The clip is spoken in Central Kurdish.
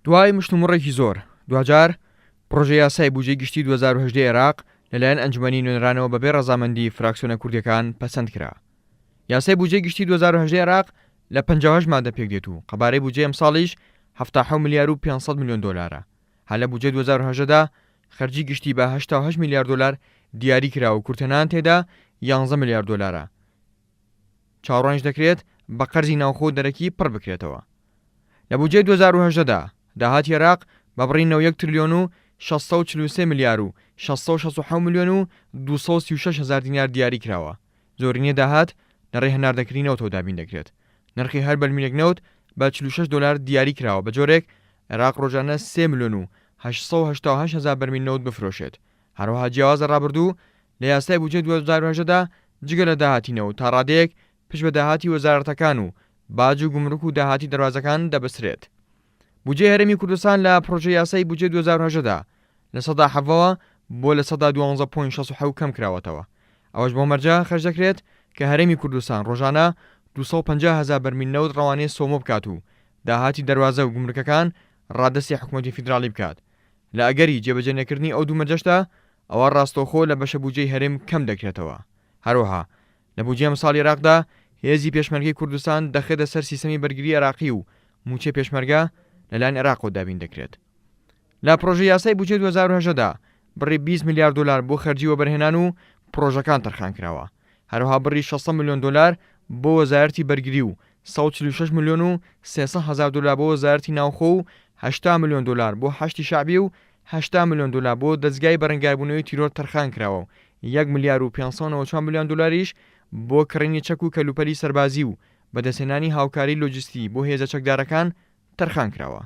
دوای مشتومڕێکی زۆر، دواجار پڕۆژە یاسای بوجەی گشتی 2018 عێراق لەلایەن ئەنجومەنی نوێنەرانەوە بەبێ ڕەزامەندی فراکسیۆنە کوردیەکان پەسەند کرا. یاسای بوجەی گشتی 2018 عێراق لە 58 مادە پێکدێت و قەبارەی بوجەی ئەمساڵیش 77 ملیار و 500 ملیۆن دۆلارە. هەر لە بوجەی 2018 دا خەرجی گشتی بە 88 ملیار دۆلار دیاری کرا و کورتهێنان تێدا 11 ملیار دۆلارە. چاوەڕوانیش دەکرێت بە قەرزی ناوخۆ و دەرەکی پڕ بکرێتەوە. لە بودجەی 2018 دا، داهاتی عێراق بە بڕی 91 ترلیۆن و 643 ملیار و 667 ملیۆن و 236 هەزار دینار دیاری کراوە. زۆرینەی داهات لە ڕێی هەناردەکردنی نەوتەوە دابین دەکرێت. نرخی هەر بەرمیلێک نەوت بە 46 دۆلار دیاری کراوە بە جۆرێک عێراق ڕۆژانە سێ ملیۆن و 888 هەزار بەرمیل نەوت بفرۆشێت. هەروەها جیاواز لە ڕابردوو، لە یاسای بودجەی 2018 دا جگە لە داهاتی نەوت تا ڕادەیەک پشت بە داهاتی وەزارەتەکان و باج و گومرک و داهاتی دەروازەکان دەبەسترێت. بودجەی هەرێمی کوردستان لە پڕۆژە یاسای بودجەی 2018 دا 17% ەوە بۆ 12.67% کەم کراوەتەوە. ئەوەش بەو مەرجە خەرج دەکرێت کە هەرێمی کوردستان ڕۆژانە 250 هەزار بەرمیل نەوت ڕەوانەی سۆمۆ بکات و داهاتی دەروازە و گومرکەکان ڕادەستی حکومەتی فیدراڵی بکات. لە ئەگەری جێبەجێنەکردنی ئەو دوو مەرجەشدا ئەوا ڕاستەوخۆ لە بەشە بودجەی هەرێم کەم دەکرێتەوە. هەروەها لە بودجەی ئەمساڵی عێراقدا هێزی پێشمەرگەی کوردستان دەخرێتە سەر سیستەمی بەرگری عێراقی و مووچەی پێشمەرگە لەلایەن عێراقەوە دابین دەکرێت. لە پڕۆژە یاسای بودجەی 2018 دا بڕی 20 ملیار دۆلار بۆ خەرجی وەبەرهێنان و پڕۆژەکان تەرخانکراوە. هەروەها بڕی 600 ملیۆن دۆلار بۆ وەزارەتی بەرگری و 146 ملیۆن و 300 هەزار دۆلار بۆ وەزارەتی ناوخۆ و 80 ملیۆن دۆلار بۆ حەشدی شەعبی و 80 ملیۆن دۆلار بۆ دەزگای بەرەنگاربوونەوەی تیرۆر تەرخانکراوە و یەک ملیار و 594 ملیۆن دۆلاریش بۆ کڕینی چەک و کەلوپەلی سەربازی و بەدەستهێنانی هاوکاری لۆجستی بۆ هێزە چەکدارەکان تەرخانکراوە.